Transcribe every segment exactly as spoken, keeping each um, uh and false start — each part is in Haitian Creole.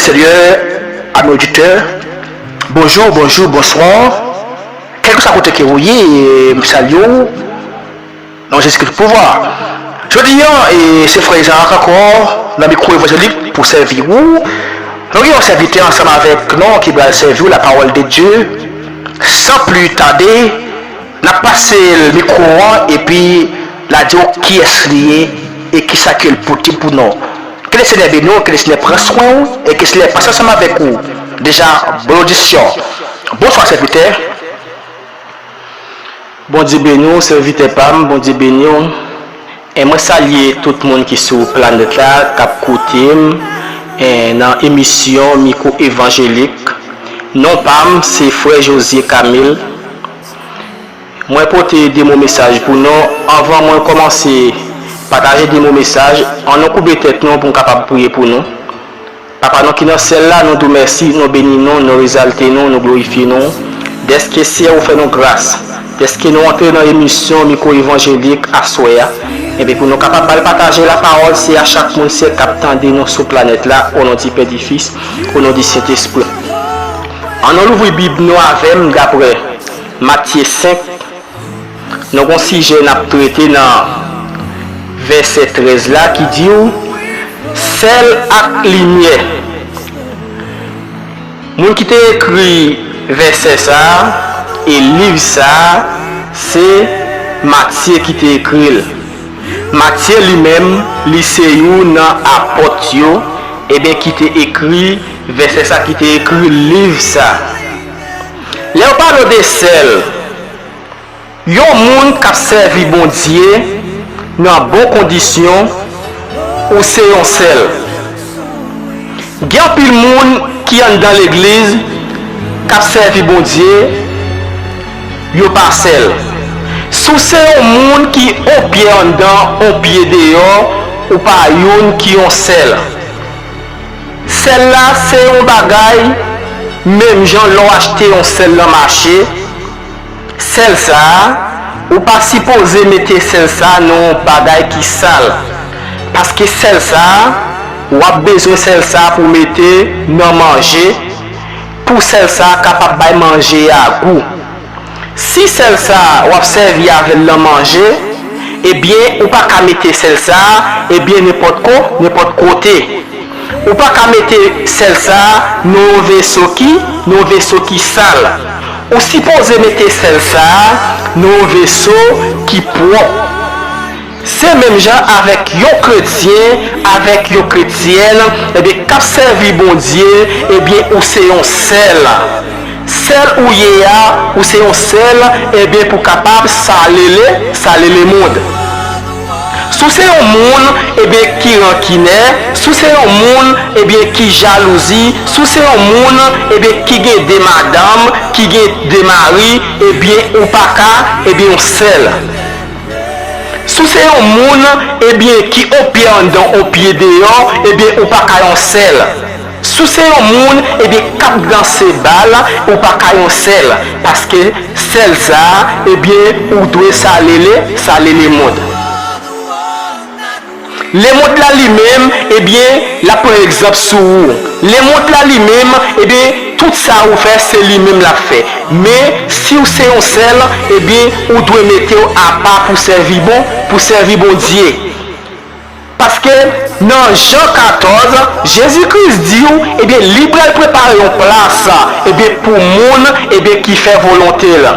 Seigneur, amis auditeurs, bonjour, bonjour, bonsoir. Kèlkeswa kote ke ou ye, m salye w nan Jezikri ki pouvwa. Jodi a, e, se frè Izarak ankò nan mikwo evanjelik pou sèvi ou. Nou gen yon sèvitè ansanm avèk nou ki pral sèvi w la parole de Dieu. Sans plus tarder, n ap pase l mikwo an epi l a di w kiyès li ye e kisa ke l pote pou nou. Ke Lesenyè beni w, ke Lesenyè pran swen w e ke Lesenyè pase ansanm avèk ou. Deja, bon odisyon. Bonswa, sèvitè. Bondye beni w, sèvitè pa m, Bondye beni w. E mwen salye tout moun ki sou planèt la, k ap koute m, e, nan emisyon Mikwo Evanjelik. Non pa m, se frè Josué Camille. Mwen pote de mo mesaj pou nou. Anvan mwen kòmanse pataje de mo mesaj, ann nou koube tèt nou pou n kapab priye pou nou. Papa nou ki nan syèl la, nou di w mèsi, nou beni nou, nou egzalte nou, nou glorifye nou, dèske Seyè ou fè nou gras, dèske nou antre nan emisyon Mikwo Evanjelik aswè a, epi pou nou kapab al pataje lapawòl, se a chak moun, Seyè, k ap tande nou sou planèt la, o non di Pè, di Fis, o non di Sentespri. Ann nou louvri Bib nou avè m dapre Matye senk, nou gon sijè n ap trete nan vèsè trèz la ki di w, sèl ak limyè. Moun ki te ekri vèsè sa a e liv sa a, se Matye ki te ekri l. Matye li menm, li se youn nan apòt yo, ebyen ki te ekri vèsè sa, ki te ekri liv sa. Lè yo pale de sèl, yon moun k ap sèvi Bondye nan bon kondisyon, ou se yon sèl. Gen anpil moun ki anndan legliz k ap sèvi Bondye, yo pa sèl. Si w se yon moun ki on pye anndan, on pye deyò, ou pa youn ki yon sèl. Sèl la se yon bagay, menm jan lè w achte yon sèl nan mache, sèl sa a, ou pa sipoze mete sèl sa a nan yon bagay ki sal. Paske sèl sa a, w ap bezwen sèl sa a pou mete nan manje, pou sèl sa a kapab bay manje a gou. Si sèl sa a w ap sèvi avè l nan manje, ebyen, ou pa ka mete sèl sa a, ebyen, nenpòt ko, nenpòt kote. Ou pa ka mete sèl sa a nan yon veso ki, nan yon veso ki sal. Ou sipoze mete sèl sa a nan yon veso ki pwòp. Se menm jan avèk yon kretyen, avèk yon kretyèn, ebyen, k ap sèvi Bondye, ebyen, ou se yon sèl. Sèl ou ye a, ou se yon sèl, ebyen, pou kapab sale le, sale lemonn. Si w se yon moun, ebyen, ki rankinè, si w se yon moun, ebyen, ki jalouzi, si w se yon moun, ebyen, ki gen de madanm, ki gen de mari, ebyen, ou pa ka, ebyen, yon sèl. Si w se yon moun, ebyen, ki on pye anndan, on pye deyò, ebyen, ou pa ka yon sèl. Si w se yon moun, ebyen, k ap danse bal, ou pa ka yon sèl. Paske sèl sa a, ebyen, ou dwe sale le, sale lemonn. Lemonn la li menm, ebyen, l ap pran egzanp sou ou. Lemonn la li menm, ebyen, tout sa ou fè, se li menm l ap fè. Men, si w se yon sèl, ebyen, ou dwe mete w apa pou sèvi bon, pou sèvi Bondye. Paske nan Jan katòz, Jezi Kris di w, ebyen, li pral prepare yon plas, ebyen, pou moun, ebyen, ki fè volonte l.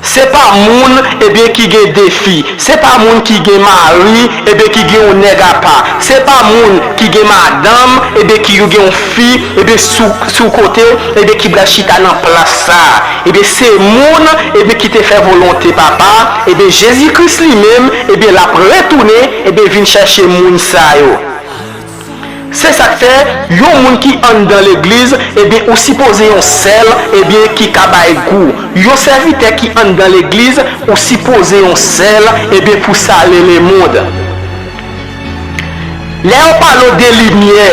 Se pa moun, ebyen, ki gen de fi. Se pa moun ki gen mari, ebyen, ki gen yon nèg apa. Se pa moun ki gen madanm, ebyen, ki gen yon fi, ebyen, sou, sou kote, ebyen, ki pral chita nan plas sa a. Ebyen, se moun, ebyen, ki te fè volonte Papa, ebyen, Jezi Kris li menm, ebyen, l ap retounen, ebyen, vin chèche moun sa yo. Se sa k fè, yon moun ki anndan legliz, ebyen, ou sipoze yon sèl, ebyen, ki ka bay gou. Yon sèvitè ki anndan legliz, ou sipoze yon sèl, ebyen, pou sale lemonn. Lè yo pale w de limyè,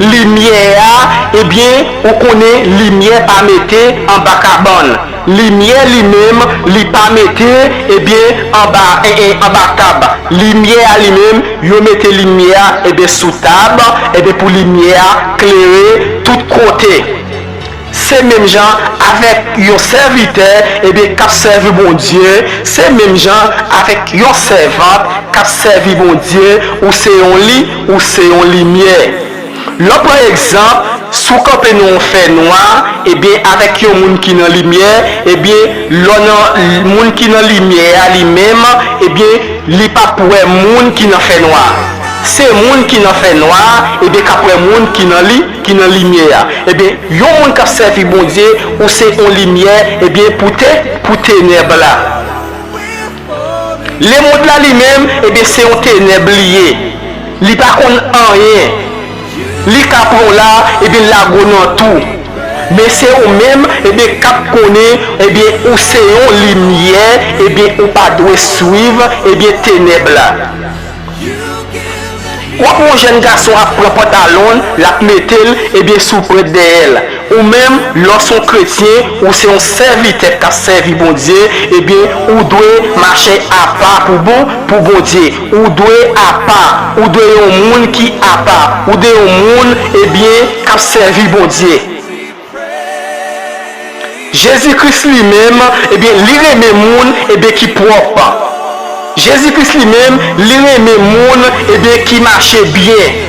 limyè a, ebyen, ou konnen limyè pa mete anba kabann. Limyè li menm, li pa mete, ebyen, anba, en, en, anba tab. Limyè a li menm, yo mete limyè a, ebyen, sou tab, ebyen, pou limyè a klere tout kote. Se menm jan avèk yon sèvitè, ebyen, k ap sèvi Bondye, se menm jan avèk yon sèvant k ap sèvi Bondye, ou se yon li, ou se yon limyè. Lè w pran egzanp, si w kanpe nan yon fènwa, ebyen, avèk yon moun ki nan limyè, ebyen, lè w nan moun ki nan limyè a li menm, ebyen, li p ap wè moun ki nan fènwa. Se moun ki nan fènwa a, ebyen, k ap wè moun ki nan li, ki nan limyè a. Ebyen, yon moun k ap sèvi Bondye, ou se yon limyè, ebyen, pou te, pou tenèb la. Lemonn la li menm, ebyen, se yon tenèb li ye. Li pa konn anyen. Li ka pran w la, ebyen, l lage w nan tou. Men se ou menm, ebyen, k ap konnen, ebyen, ou se yon limyè, ebyen, ou pa dwe swiv, ebyen, tenèb la. W ap wè yon jèn gason ap pran pantalon l, l ap mete l, ebyen, sou pwent dèyè l. Ou menm, lè w se yon kretyen, ou se yon sèvitè k ap sèvi Bondye, ebyen, ou dwe mache apa pou bon, pou Bondye. Ou dwe apa, ou dwe yon moun ki apa, ou dwe yon moun, ebyen, k ap sèvi Bondye. Jezi Kris li menm, ebyen, li renmen moun, ebyen, ki pwòp. Jezi Kris li menm, li renmen moun, ebyen, ki mache byen.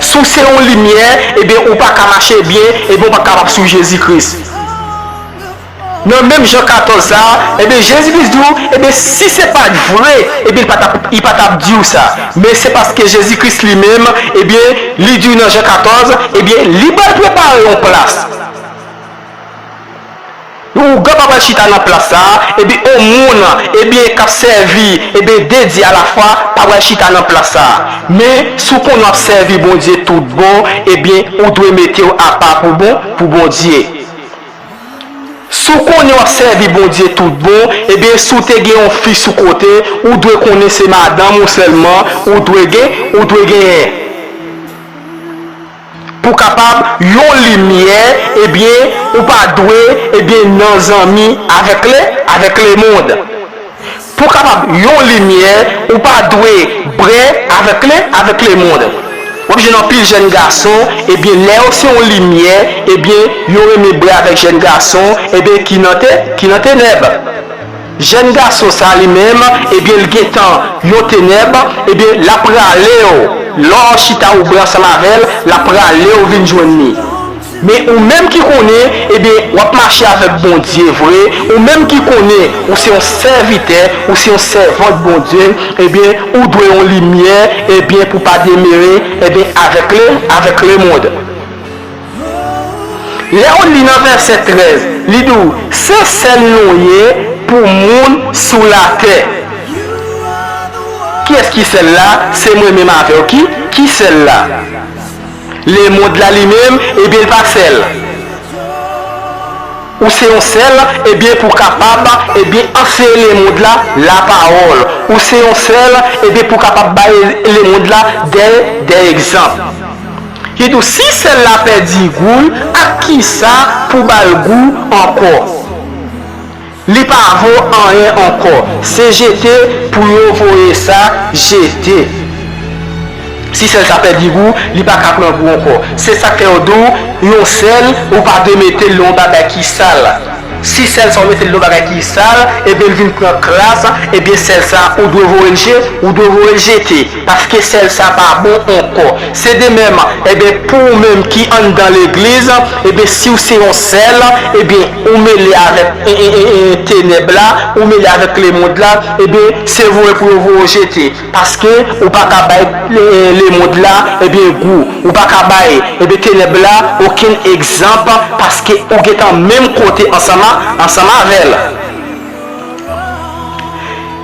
Si w se yon limyè, ebyen, ou pa ka mache byen, ebyen, ou pa kapab swiv Jezi Kris. Nan menm Jan katòz sa a, ebyen, Jezi Kris di w, ebyen, si se pa t vre, ebyen, li pa t ap, li pa t ap di w sa. Men se paske Jezi Kris li menm, ebyen, li di w nan Jan katòz, ebyen, li pral prepare yon plas. Ou gen pa pral chita nan plas sa a, ebyen, yon moun, ebyen, k ap sèvi, ebyen, de Dye alafwa, pa pral chita nan plas sa a. Men, si w konnen w ap sèvi Bondye tout bon, ebyen, ou dwe mete w apa pou bon, pou Bondye. Si w konnen w ap sèvi Bondye tout bon, ebyen, si w te gen yon fi sou kote, ou dwe konnen se madanm ou sèlman, ou dwe gen, ou dwe genyen. Pou kapab yon limyè, ebyen, ou pa dwe, ebyen, nan zanmi avèk le, avèk lemonn. Pou w kapab yon limyè, ou pa dwe brè avèk le, avèk lemonn. W ap jwenn anpil jèn gason, ebyen, lè yo se yon limyè, ebyen, yo renmen brè avèk jèn gason, ebyen, ki nan te, ki nan tenèb. Jèn gason sa li menm, ebyen, l gentan yon tenèb, ebyen, l ap rale w. Lè w chita ou brè ansanm avè l, l ap rale w vin jwenn li. Men ou menm ki konnen, ebyen, w ap mache avèk Bondye vre, ou menm ki konnen ou se yon sèvitè, ou se yon sèvant Bondye, ebyen, ou dwe yon limyè, ebyen, pou pa demere, ebyen, avèk le, avèk lemonn. Lè w li nan vèsè trèz, li di w, se sèl nou ye pou moun sou latè. Kiyès ki sèl la? Se mwen menm avè w ki, ki sèl la. Lemonn la li menm, ebyen, l pa sèl. Ou se yon sèl, ebyen, pou w kapab, ebyen, anseye lemonn la lapawòl. Ou se yon sèl, ebyen, pou w kapab bay lemonn la de, de egzanp. Li di w, si sèl la pèdi gou l, ak kisa pou ba l gou ankò? Li pa vo anyen ankò. Se jete pou yo voye sa jete. Si sèl sa pèdi gou, li pa ka pran gou ankò. Se sa k fè yo di w, yon sèl, ou pa dwe mete l nan yon bagay ki sal. Si sèl sa w mete l nan yon bagay ki sal, ebyen, l vin pran kras, ebyen, sèl sa, ou dwe voye l je-, ou dwe voye l jete. Paske sèl sa pa bon ankò. Se de menm, ebyen, pou ou menm ki anndan legliz, ebyen, si w se yon sèl, ebyen, ou mele avèk, e, e, e, e, tenèb la, ou mele avèk lemonn la, ebyen, se voye pou yo voye w jete. Paske ou pa ka bay, e, lemonn la, ebyen, gou. Ou pa ka bay, ebyen, tenèb la okenn egzanp, paske ou gentan menm kote ansanm a, ansanm avè l.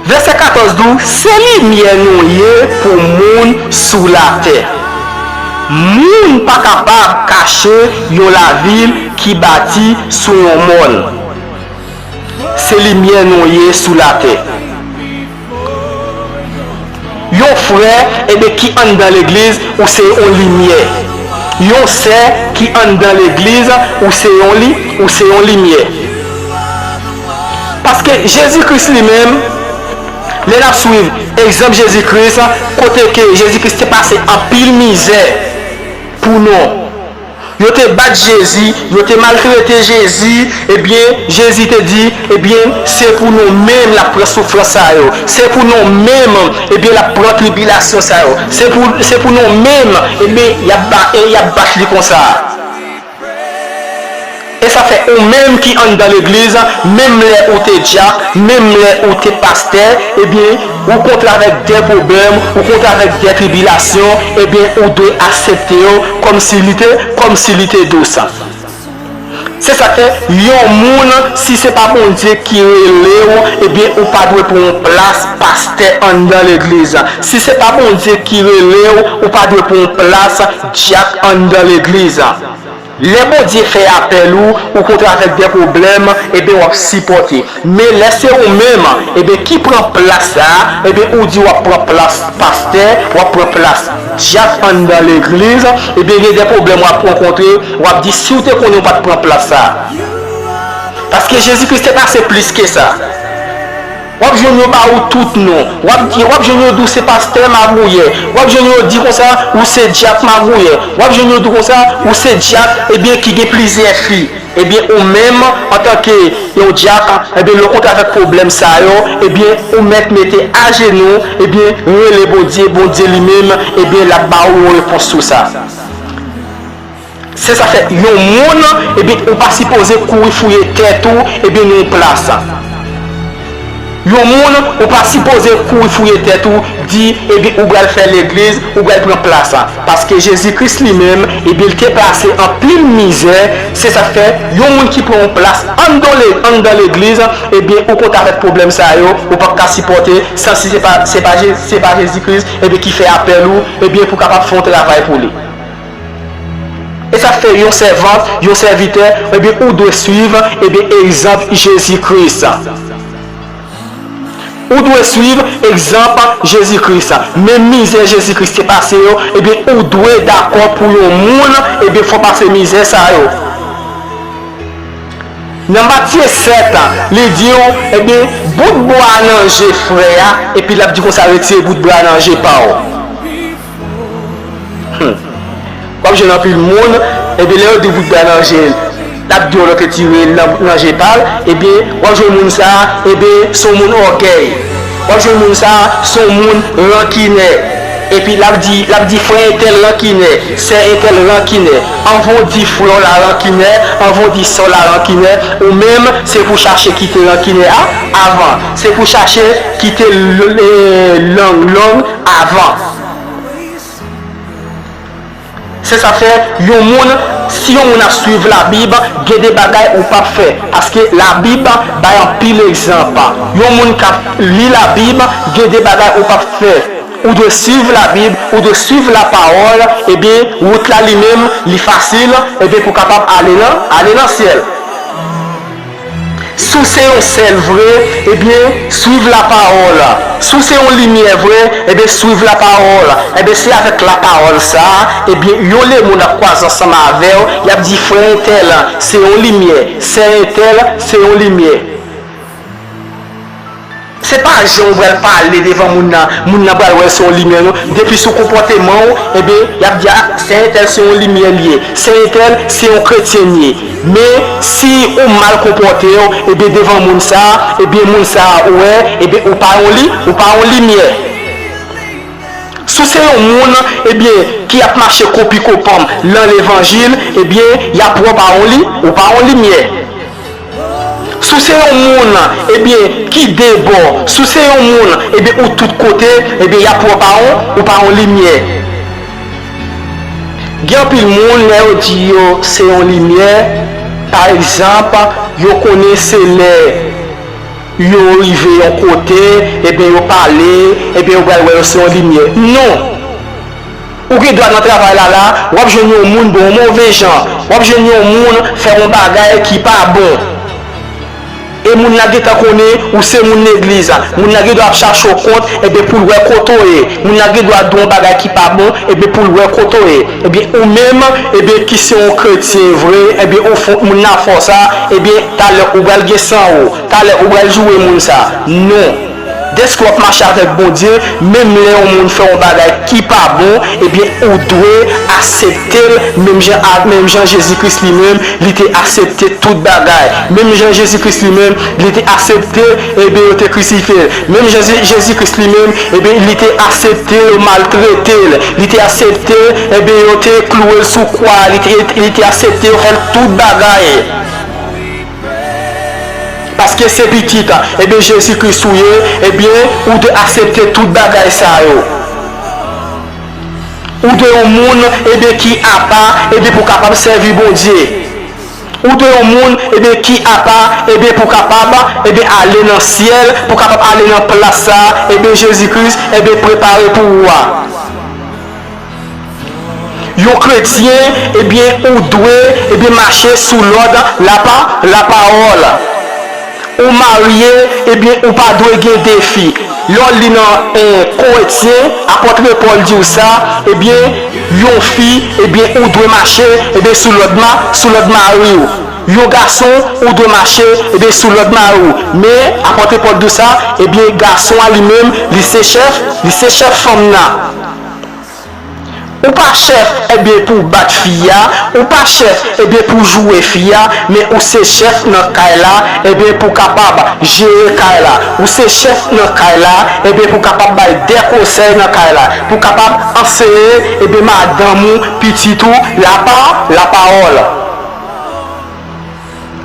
Vèsè katòz di w, se limyè nou ye pou moun sou latè. Moun pa kapab kache yon lavil ki bati sou yon mòn. Se limyè nou ye sou latè. Yon frè, ebyen, ki anndan legliz, ou se yon limyè. Yon sè ki anndan legliz, ou se yon li, ou se yon limyè. Paske Jezi Kris li menm, lè n ap swiv egzanp Jezi Kris, kote ke Jezi Kris te pase anpil mizè pou nou. Yo te bat Jezi, yo te maltrete Jezi, ebyen, Jezi te di, ebyen, se pou nou menm l ap pran soufrans sa yo. Se pou nou menm, ebyen, l ap pran tribilasyon sa yo. Se pou, se pou nou menm, ebyen, y ap ba-, e y ap bat li konsa. E sa fè ou menm ki anndan legliz, menm lè ou te dyak, menm lè ou te pastè, ebyen, ou kontre avèk de pwoblèm, ou kontre avèk de tribilasyon, ebyen, ou dwe aksepte yo kòmsi li te, kòmsi li te dous. Se sa k fè, yon moun, si se pa Bondye ki rele w, ebyen, ou pa dwe pran yon plas pastè anndan legliz. Si se pa Bondye ki rele w, ou pa dwe pran yon plas dyak anndan legliz. Lè Bondye fè apèl ou, ou kontre avèk de pwoblèm, ebyen, w ap sipòte. Men lè se ou menm, ebyen, ki pran plas sa a, ebyen, ou di w ap pran plas pastè, w ap pran plas dyak anndan legliz, ebyen, gen de pwoblèm w ap rankontre, w ap di, si w te konnen w pa t pran plas sa a. Paske Jezi Kris te pase plis ke sa. W ap jwenn yo ba ou tout non. W ap, w ap jwenn yo di w se pastè magouyè. W ap jwenn yo di konsa, ou se dyak magouyè. W ap jwenn yo di konsa, ou se dyak, ebyen, ki gen plizyè fi. Ebyen, ou menm, antanke yon dyak, ebyen, lè w kontre avèk pwoblèm sa yo, ebyen, ou mèt mete ajenou, ebyen, rele Bondye, Bondye li menm, ebyen, l ap ba ou yon repons sou sa. Se sa fè, yon moun, ebyen, ou pa sipoze kouri fouye tèt ou, ebyen, nan yon plas. Yon moun, ou pa sipoze kouri fouye tèt ou, di, ebyen, ou pral fè legliz, ou pral pran plas. Paske Jezi Kris li menm, ebyen, li te pase anpil mizè. Se sa fè, yon moun ki pran yon plas anndan le-, anndan legliz, ebyen, ou kontre avèk pwoblèm sa yo, ou p ap ka sipòte, san si se pa, se pa Je-, se pa Jezi Kris, ebyen, ki fè apèl ou, ebyen, pou kapab fè yon travay pou li. E sa fè yon sèvant, yon sèvitè, ebyen, ou dwe swiv, ebyen, egzanp Jezi Kris. Ou dwe swiv egzanp Jezi Kris. Menm mizè Jezi Kris te pase yo, ebyen, ou dwe dakò pou yon moun, ebyen, fè w pase mizè sa yo. Nan Matye sèt, li di w, ebyen, bout bwa nan je frè a, epi l ap di konsa, retire bout bwa nan je pa w. Hmm. W ap jwenn anpil moun, ebyen, lè yo di bout bwa nan je l, l ap di w lòt retire nan, nan je pa l, ebyen, w ap jwenn moun sa a, ebyen, se yon moun ògèy. W ap jwenn moun sa a, se yon moun rankinè. Epi l ap di, l ap di frè entèl rankinè, sè entèl rankinè. Anvan w di frè w la rankinè, anvan w di sè w la rankinè, ou menm, se pou w chache kite rankinè a avan. Se pou w chache kite l-, e, lang long avan. Se sa fè, yon moun, si yon moun ap swiv Labib, gen de bagay ou p ap fè. Paske Labib bay anpil egzanp. Yon moun k ap li Labib, gen de bagay ou p ap fè. Ou dwe swiv Labib, ou dwe swiv lapawòl, ebyen, wout la li menm, li fasil, ebyen, pou kapab ale nan, ale nan syèl. Si w se yon sèl vre, ebyen, swiv lapawòl. Si w se yon limyè vre, ebyen, swiv lapawòl. Ebyen, se avèk lapawòl sa a, ebyen, yon lemonn ap kwaze ansanm avè w, y ap di, frè entèl se yon limyè, sè entèl se yon limyè. Se pa jan w pral pale devan moun nan, moun nan pral wè se yon limyè, non. Depi sou konpòteman w, ebyen, y ap di, a, sè entèl se yon limyè li ye, sè entèl se yon kretyen li ye. Men, si ou mal konpòte w, ebyen, devan moun sa a, ebyen, moun sa a, ou wè, ebyen, ou pa yon li-, ou pa yon limyè. Si w se yon moun, ebyen, ki ap mache konpi konpanm nan levanjil, ebyen, y ap wè w pa yon li-, ou pa yon limyè. Si w se yon moun, ebyen, ki debò, si w se yon moun, ebyen, ou tout kote, ebyen, y ap wè w pa yon, ou pa yon limyè. Gen anpil moun, lè yo di yo se yon limyè, pa egzanp, yo konnen se lè yo rive yon kote, ebyen, yo pale, ebyen, yo pral wè yo se yon limyè. Non! Ou gen dwa nan travay la la, w ap jwenn yon moun ba w move jan, w ap jwenn yon moun fè yon bagay ki pa bon. E moun nan gentan konnen ou se moun legliz la. Moun nan gen dwa ap chache w kont, ebyen pou l wè kote w ye. Moun nan gen dwa di w yon bagay ki pa bon, ebyen pou l wè kote w ye. Ebyen ou menm, ebyen ki se yon kretyen vre, ebyen ou fè moun nan fè w sa, ebyen talè ou pral gen san ou, talè ou pral joure moun sa. Non. Dèske w ap mache avèk Bondye, menm lè yon moun fè yon bagay ki pa bon, ebyen ou dwe aksepte l, menm jan, menm jan Jezi Kris li menm, li te aksepte tout bagay. Menm jan Jezi Kris li menm, li te aksepte, ebyen yo te krisifye l. Menm jan Jezi Kris li menm, ebyen li te aksepte yo maltrete l. Li te aksepte, ebyen yo te klouwe l sou kwa. Li te, li te aksepte yo fè l tout bagay. Paske se pitit, ebyen Jezi Kris ou ye, ebyen ou dwe aksepte tout bagay sa yo. Ou dwe yon moun, ebyen ki apa, ebyen pou kapab sèvi Bondye. Ou dwe yon moun, ebyen ki apa, ebyen pou kapab, ebyen ale nan syèl, pou kapab ale nan plas sa, ebyen Jezi Kris, ebyen prepare pou ou a. Yon kretyen, ebyen ou dwe, ebyen mache sou lòd lapa, lapawòl. Ou marye, ebyen ou pa dwe gen de fi. Lè w li nan, eh, Korentyen, apòt Pòl di w sa, ebyen yon fi, ebyen ou dwe mache, ebyen sou lòd ma, sou lòd mari w. Yon gason, ou dwe mache, ebyen sou lòd mari w. Men apòt Pòl di w sa, ebyen gason an li menm, li se chèf, li se chèf fanm nan. Ou pa chèf, ebyen, pou w bat fi a, ou pa chèf, ebyen, pou w joure fi a, men ou se chèf nan kay la, ebyen, pou w kapab jere kay la. Ou se chèf nan kay la, ebyen, pou w kapab bay de konsèy nan kay la, pou w kapab anseye, ebyen, madanm ou, pitit ou, lapa, lapawòl.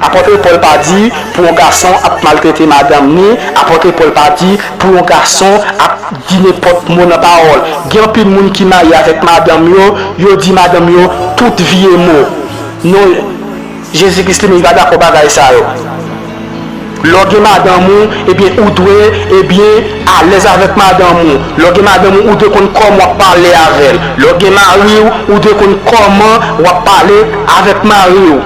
Apòt Pòl pa di pou yon gason ap maltrete madanm ni, apòt Pòl pa di pou yon gason ap di nenpòt mo nan pawòl. Gen anpil moun ki marye avèk madanm yo, yo di madanm yo tout vye mo. Non, Jezi Kris li menm li pa dakò bagay sa yo. Lè w gen madanm ou, ebyen ou dwe, ebyen, alèz avèk madanm ou. Lè w gen madanm ou, ou dwe konn kòman w ap pale avè l. Lè w gen mari w, ou dwe konn kòman w ap pale avèk mari w.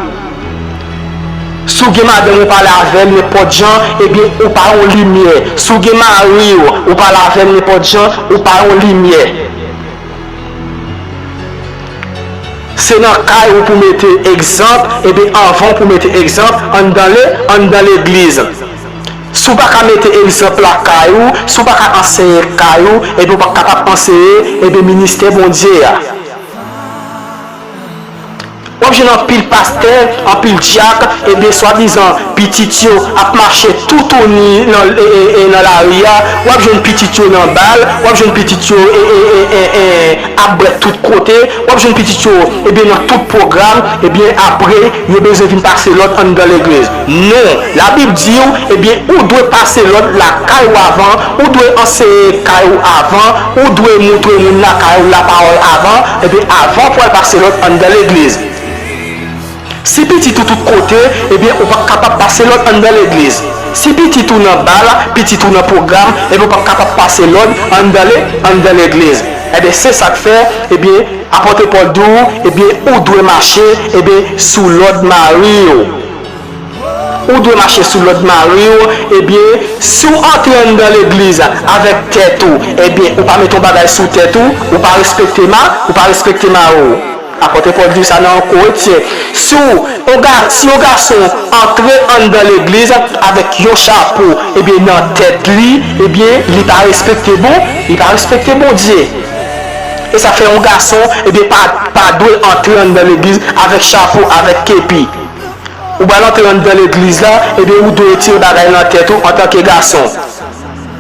Si w gen madanm ou pale avè l nenpòt jan, ebyen ou pa yon limyè. Si w gen mari w, ou pale avè l nenpòt jan, ou pa yon limyè. Se nan kay ou pou mete egzanp, ebyen anvan w pou mete egzanp anndan le, anndan legliz. Si w pa ka mete egzanp lakay ou, si w pa ka anseye kay ou, ebyen ou p ap kapab anseye, ebyen ministè Bondye a. W ap jwenn anpil pastè, anpil dyak, ebyen swadizan pitit yo ap mache toutouni nan, e, e, e, nan lari a, w ap jwenn pitit yo nan bal, w ap jwenn pitit yo, e, e, e, e, e, ap bwè tout kote, w ap jwenn pitit yo, ebyen nan tout pwogram, ebyen apre, yo bezwen vin pase lòd anndan legliz. Non, Labib di w, ebyen ou dwe pase lòd lakay ou avan, ou dwe anseye kay ou avan, ou dwe moutre moun lakay ou lapawòl avan, ebyen avan pou al pase lòd anndan legliz. Si pitit ou tout kote, ebyen ou p ap kapab pase lòd anndan legliz. Si pitit ou nan bal, pitit ou nan pwogram, ebyen ou p ap kapab pase lòd anndan le, anndan legliz. Ebyen se sa k fè, ebyen apòt Pòl di w, ebyen ou dwe mache, ebyen sou lòd mari w. Ou dwe mache sou lòd mari w, ebyen, si w antre anndan legliz avèk tèt ou, ebyen, ou pa mete yon bagay sou tèt ou, ou pa respekte ma, ou pa respekte mari w. Apòt Pòl di sa nan Korentyen. Si w, yon ga-, si yon gason antre anndan legliz avèk yon chapo, ebyen, nan tèt li, ebyen, li pa respekte bon, li pa respekte Bondye. E sa fè yon gason, ebyen, pa, pa dwe antre anndan legliz avèk chapo, avèk kepi. Ou pral antre anndan legliz la, ebyen ou dwe retire bagay nan tèt ou antanke gason.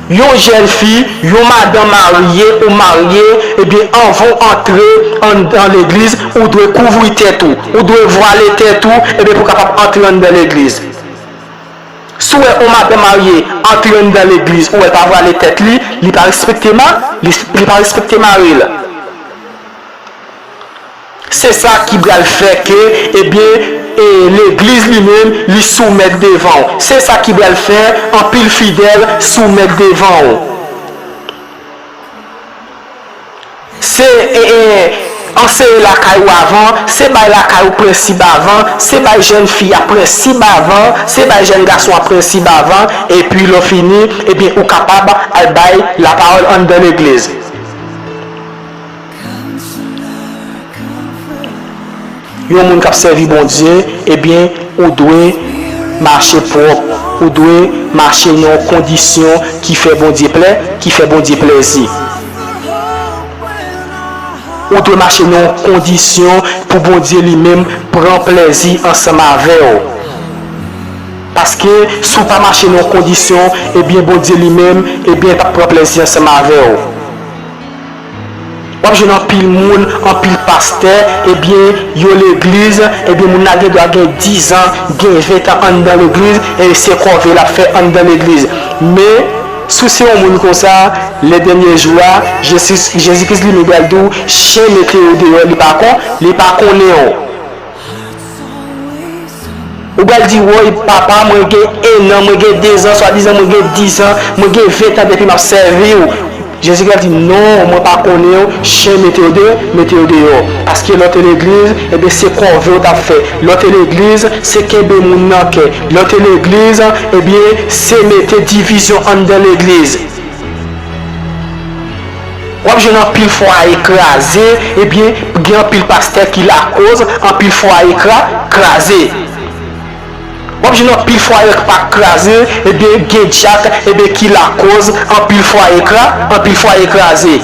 Yon jèn fi, yon madanm marye ou marye, ebyen anvan w antre anndan legliz, ou dwe kouvri tèt ou. Ou dwe vwale tèt ou, ebyen pou w kapab antre anndan legliz. Si w wè yon madanm marye antre anndan legliz, ou wè l pa vwale tèt li, li pa respekte ma, li, li pa respekte mari l. Se sa ki pral fè ke, ebyen, e, legliz li menm, li soumèt devan w. Se sa ki pral fè anpil fidèl soumèt devan w. Se, e, e, Anseye lakay ou avan, se bay lakay ou prensip avan, se bay jèn fi a prensip avan, se bay jèn gason a prensip avan, epi lè w fini, ebyen, ou kapab al bay lapawòl anndan legliz. Yon moun k ap sèvi Bondye, ebyen, ou dwe mache pwòp, ou dwe mache nan yon kondisyon ki fè Bondye plè, ki fè Bondye plezi. Ou dwe mache nan yon kondisyon pou Bondye li menm pran plezi ansanm avè w. Paske si w pa mache nan yon kondisyon, ebyen, Bondye li menm, ebyen, p ap pran plezi ansanm avè w. W ap jwenn anpil moun, anpil pastè, ebyen, yo legliz, ebyen, moun nan gen dwa gen diz an, gen ven an anndan legliz, e se kòve l ap fè anndan legliz. Men, si w se yon moun konsa, lè dènye jou a, Jezi, Jezi Kris li menm pral di w, chen mete yo deyò, li pa kon, li pa konnen w. Ou pral di, woy, papa, mwen gen en an, mwen gen de zan, swadizan mwen gen dis an, mwen gen ven an depi m ap sèvi w. Jezi pral di, non, mwen pa konnen w, chen mete yo de, mete yo deyò. Paske lè w te legliz, ebyen, se kòve w t ap fè. Lè w te legliz, se kenbe moun nan kè. Lè w te legliz, ebyen, se mete divizyon anndan legliz. W ap jwenn anpil fwaye kraze, ebyen, gen anpil pastè ki lakoz anpil fwaye kra-, kraze. W ap jwenn anpil fwaye k pa kraze, ebyen, gen dyak, ebyen, ki lakoz anpil fwaye kra-, anpil fwaye kraze.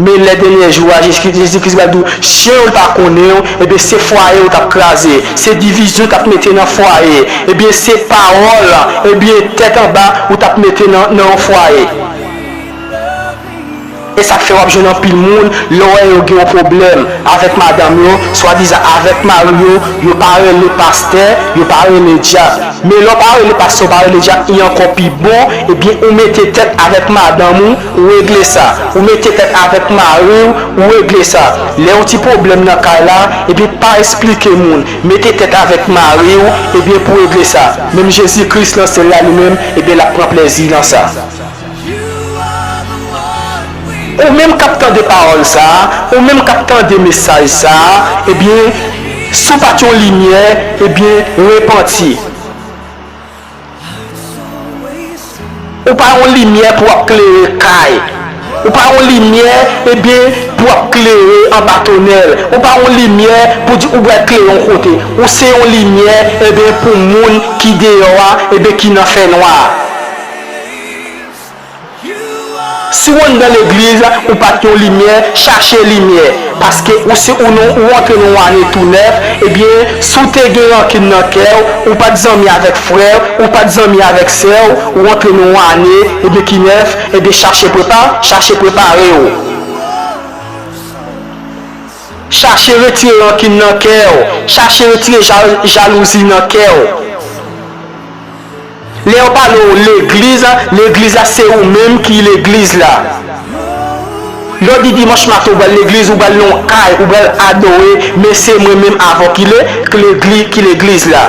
Men lè dènye jou a, Jezi, Jezi Kris pral di w, chen w pa konnen w, ebyen, se fwaye w t ap kraze, se divizyon w t ap mete nan fwaye, ebyen, se pawòl, ebyen, tèt anba ou t ap mete nan, nan yon fwaye. E sa k fè w ap jwenn anpil moun, lè w wè yo gen yon pwoblèm avèk madanm yo, swadizan avèk mari yo, yo pa rele pastè, yo pa rele dyak. Men lè w pa rele pastè, w pa rele dyak, li ankò pi bon, ebyen, ou mete tèt avèk madanm ou, ou regle sa. Ou mete tèt avèk mari w, ou regle sa. Lè yon ti pwoblèm nan kay la, ebyen, pa esplike moun. Mete tèt avèk mari w, ebyen, pou regle sa. Menm Jezi Kris nan syèl la, li menm, ebyen, l ap pran plezi nan sa. Ou menm k ap tande pawòl sa a, ou menm k ap tande mesaj sa a, ebyen, si w pa t yon limyè, ebyen, repanti. Ou pa yon limyè pou w ap klere kay. Ou pa yon limyè, ebyen, pou w ap klere anba tonèl. Ou pa yon limyè pou di ou pral klere yon kote. Ou se yon limyè, ebyen, pou moun ki deyò a, ebyen, ki nan fènwa a. Si w anndan legliz, ou pa t yon limyè, chache limyè. Paske ou se ou non, ou antre nan yon ane tou nèf, ebyen, si w te gen rankin nan kè w, ou pa t zanmi avèk frè w, ou pa t zanmi avèk sè w, ou antre nan yon ane, ebyen, ki nèf, ebyen, chache prepa-, chache prepare w. Chache retire rankin nan kè w, chache retire ja-, jalouzi nan kè w. Lè yo pale w legliz, legliz la se ou menm ki legliz la. Lè w di dimanch maten ou pral legliz, ou pral nan yon kay, ou pral adore, men se mwen menm avè w ki le-, ki legli-, ki legliz la.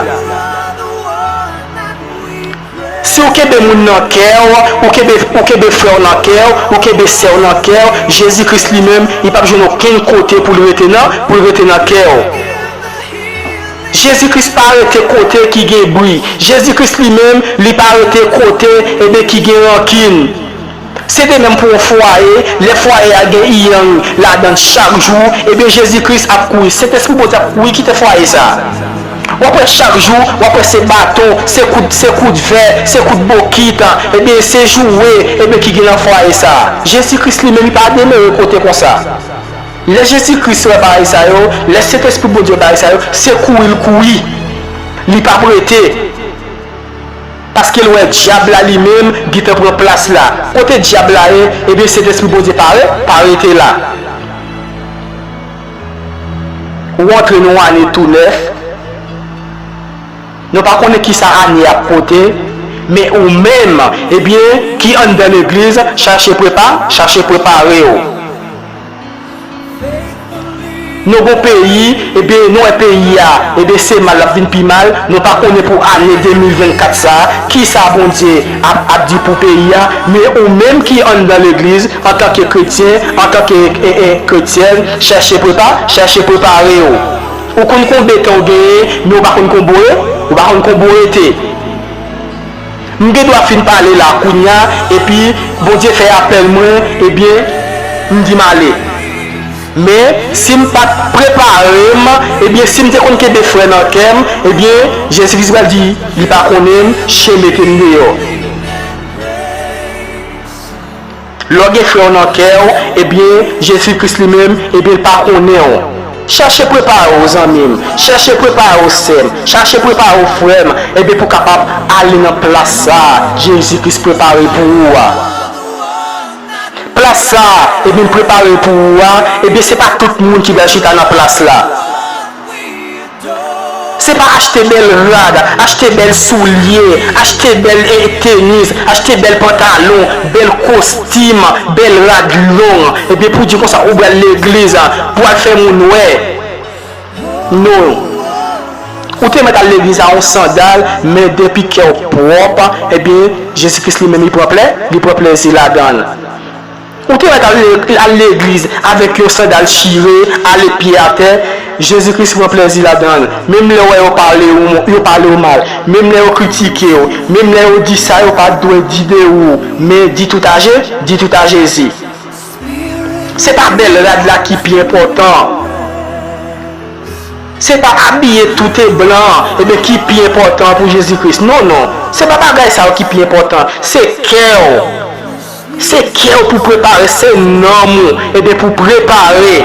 Si w kenbe moun nan kè w, ou kenbe, ou kenbe frè w nan kè w, ou kenbe sè w nan kè w, Jezi Kris li menm, li p ap jwenn okenn kote pou l rete nan, pou l rete nan kè w. Jezi Kris pa rete kote ki gen bri. Jezi Kris li menm, li pa rete kote, ebyen, ki gen rankin. Se de menm pou yon fwaye, lè fwaye a gen iyang ladan l chak jou, ebyen, Jezi Kris ap kouri. Sentespri Bondye ap kouri kite fwaye sa a. W ap wè chak jou, w ap wè se baton, se kout, se kout vè, se kout bokit, ebyen, se joure, ebyen, ki gen nan fwaye sa a. Jezi Kris li menm, li pa demere kote konsa. Lè Jezi Kris wè bagay sa yo, lè Sentespri Bondye wè bagay sa yo, se kouri l kouri. Li p ap rete. Paske l wè dyab la li menm gentan pran plas la. Kote dyab la ye, ebyen, Sentespri Bondye pa re-, pa rete la. Ou antre nan yon ane tou nèf. Nou pa konnen kisa ane ap pote, men ou menm, ebyen, ki anndan legliz, chache prepa-, chache prepare w. Nou gon peyi, ebyen, nou wè peyi a, ebyen, se mal l ap vin pi mal. Nou pa konnen pou ane de mil vennkat sa a, kisa Bondye ap, ap di pou peyi a. Men ou menm ki anndan legliz, antanke kretyen, antanke, e, e, kretyèn, chèche prepa-, chèche prepare w. Ou konn konbyen tan w genyen, men ou pa konn konbo ye, ou pa konn konbo rete. M gen dwa fin pale la kounya, epi Bondye fè apèl mwen, ebyen, m di m ale. Men, si m pa t prepare m, ebyen, si m te konn kenbe frè nan kè m, ebyen, Jezi Kris pral di, li pa konnen m, chen mete m deyò. Lè w gen frè w nan kè w, ebyen, Jezi Kris li menm, ebyen, l pa konnen w. Chèche prepare w, zanmi m. Chèche prepare w, sè m. Chèche prepare w, frè m. Ebyen, pou w kapab ale nan plas sa a Jezi Kris prepare pou ou a. Plas sa a, ebyen, l prepare pou ou a, ebyen, se pa tout moun ki pral chita nan plas la. Se pa achte bèl rad, achte bèl soulye, achte bèl, eh, tenis, achte bèl pantalon, bèl kostim, bèl rad long, ebyen pou di konsa ou pral legliz pou al fè moun wè. Non. Ou te mèt al legliz a yon sandal, men depi kè w pwòp, ebyen, Jezi Kris li menm li pran plè, li pran plezi ladan l. Ou te mèt al le-, al legliz avèk yon sandal chire, ale pye atè, Jezi Kris pran plezi ladan l. Menm lè w wè yo pale w, yo pale w mal, menm lè yo kritike w, menm lè yo di sa yo pa t dwe di de ou, men di tout a Je-, di tout a Jezi. Se pa bèl rad la ki pi enpòtan. Se pa abiye tout e blan, ebyen, ki pi enpòtan pou Jezi Kris. Non, non. Se pa bagay sa yo ki pi enpòtan. Se kè w. Se kè w pou prepare, se nanm ou, ebyen, pou prepare.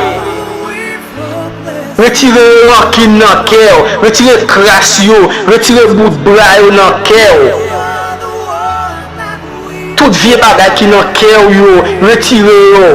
Retire rankin nan kè w, retire kras yo, retire bout bra yo nan kè w. Tout vye bagay ki nan kè w yo, retire yo.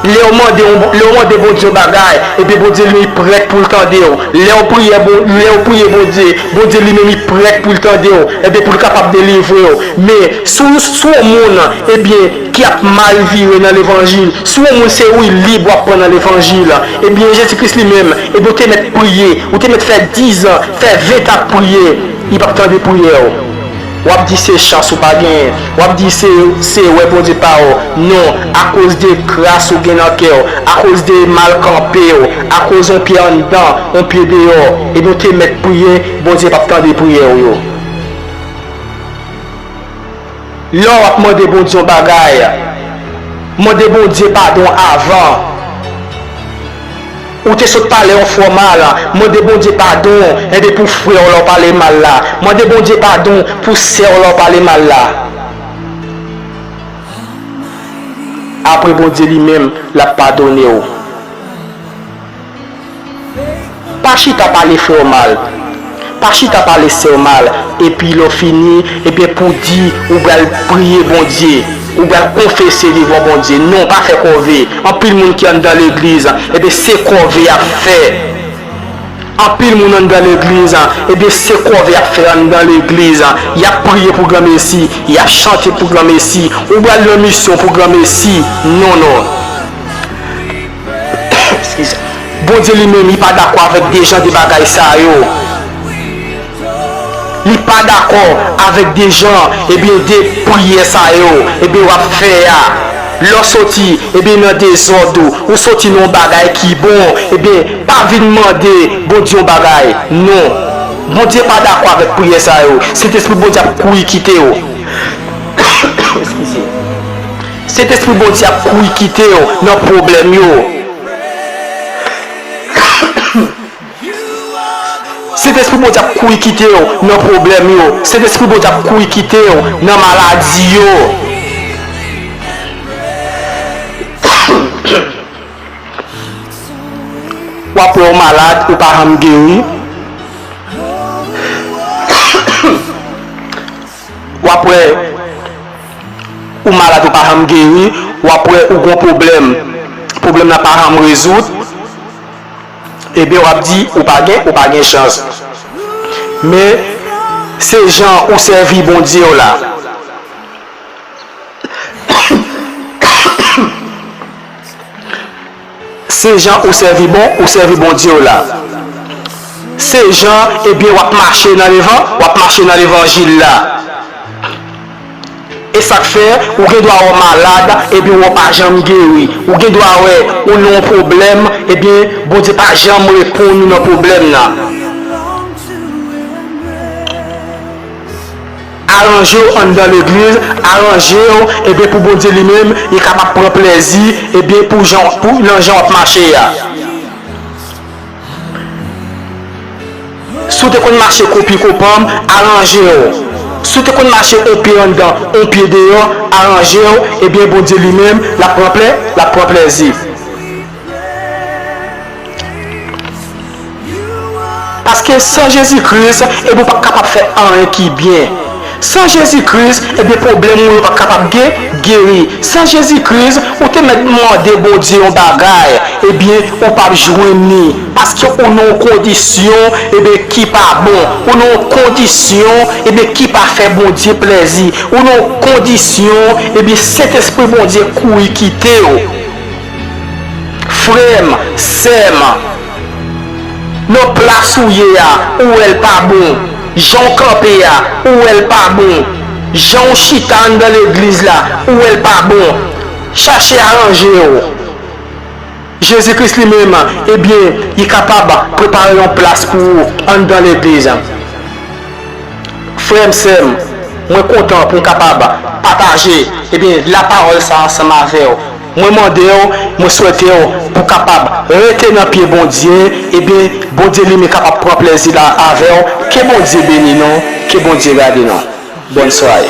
Lè w mande, lè w mande Bondye yon bagay, ebyen Bondye li prèt pou l tande w. Lè w priye, Bon-, lè w priye Bondye, Bondye li menm li prèt pou l tande w, ebyen pou l kapab delivre w. Men, si w, si w yon moun, ebyen, ki ap mal vire nan levanjil, si w yon moun se wi lib w ap pran nan levanjil, ebyen, Jezi Kris li menm, ebyen, ou te mèt priye, ou te mèt fè dizan, fè ven tan ap priye, li p ap tande priyè w. W ap di se chans ou pa genyen. W ap di se, se wè Bondye pa w. Non, akoz de kras ou gen nan kè w, akoz de mal kanpe w, akoz yon pye anndan, yon pye deyò, ebyen, ou te mèt priye, Bondye p ap tande priyè w yo. Lè w ap mande Bondye yon bagay, mande Bondye padon avan. Ou te sot pale yon fwa mal, mande Bondye padon, ebyen pou frè w la w pale mal la. Mande Bondye padon pou sè w la w pale mal la. Apre Bondye li menm, l ap padone w. Pa chita pale frè w mal. Pa chita pale sè w mal. Epi lè w fini, ebyen pou di ou pral priye Bondye, ou pral konfese devan Bondye. Non, pa fè kòve. Anpil moun ki anndan legliz, ebyen se kòve y ap fè. Anpil moun anndan legliz, ebyen se kòve y ap fè anndan legliz. Y ap priye pou granmesi, y ap chante pou granmesi. Ou pral nan misyon pou granmesi. Non, non. Eskize. Bondye li menm, li pa dakò avèk de jan de bagay sa yo. Li pa dakò avèk de jan, ebyen, de priyè sa yo, ebyen, w ap fè a. Lè w soti, ebyen, nan dezòd ou, ou soti nan yon bagay ki bon, ebyen, pa vin mande Bondye yon bagay. Non. Bondye pa dakò avèk priyè sa yo. Sentespri Bondye ap kouri kite w. Eskize. Sentespri Bondye ap kouri kite w nan pwoblèm yo. Sentespri Bondye ap kouri kite w nan pwoblèm yo. Sentespri Bondye ap kouri kite w nan maladi yo. W ap wè w malad, ou pa janm geri. W ap wè ou malad, ou pa janm geri. W ap wè ou gon pwoblèm. Pwoblèm nan pa janm rezoud. Ebyen, w ap di, ou pa gen, ou pa gen chans. Men, se jan ou sèvi Bondye w la. Se jan ou sèvi bon, ou sèvi Bondye w la. Se jan, ebyen, w ap mache nan levan, w ap mache nan levanjil la. E sa k fè, ou gen dwa wè w malad, ebyen, w pa janm geri. Ou gen dwa wè ou nan yon pwoblèm, ebyen, Bondye pa janm reponn ou nan pwoblèm nan. Aranje w anndan legliz, aranje w, ebyen, pou Bondye li menm, li kapab pran plèzi, ebyen, pou jan, pou, nan jan w ap mache a. Si w te konn mache konpi konpanm, aranje w. Si w te konn mache on pye anndan, on pye deyò, aranje w, ebyen, Bondye li menm, l ap pran plè, l ap pran plèzi. Paske san Jezi Kris, ebyen, ou p ap kapab fè anyen ki byen. San Jezi Kris, ebyen, pwoblèm ou yo p ap kapab ge-, geri. San Jezi Kris, ou te mèt mande Bondye yon bagay, ebyen, ou p ap jwenn li. Paske ou nan yon kondisyon, ebyen, ki pa bon. Ou nan yon kondisyon, ebyen, ki pa fè Bondye plèzi. Ou nan yon kondisyon, ebyen, Sentespri Bondye kouri kite w. Frè m, sè m, nan plas ou ye a, ou wè l pa bon. Jan w kanpe a, ou wè l pa bon. Jan w chita anndan legliz la, ou wè l pa bon. Chache aranje w. Jezi Kris li menm, ebyen, li kapab prepare yon plas pou ou anndan legliz. Frè m, sè m, mwen kontan pou m kapab pataje, ebyen, lapawòl sa ansanm avè w. Mwen mande w, mwen swete w pou kapab rete nan pye Bondye, ebyen, Bondye li menm kapab pran plèzi la avè w. Ke Bondye beni nou, ke Bondye gade nou. Bòn sware.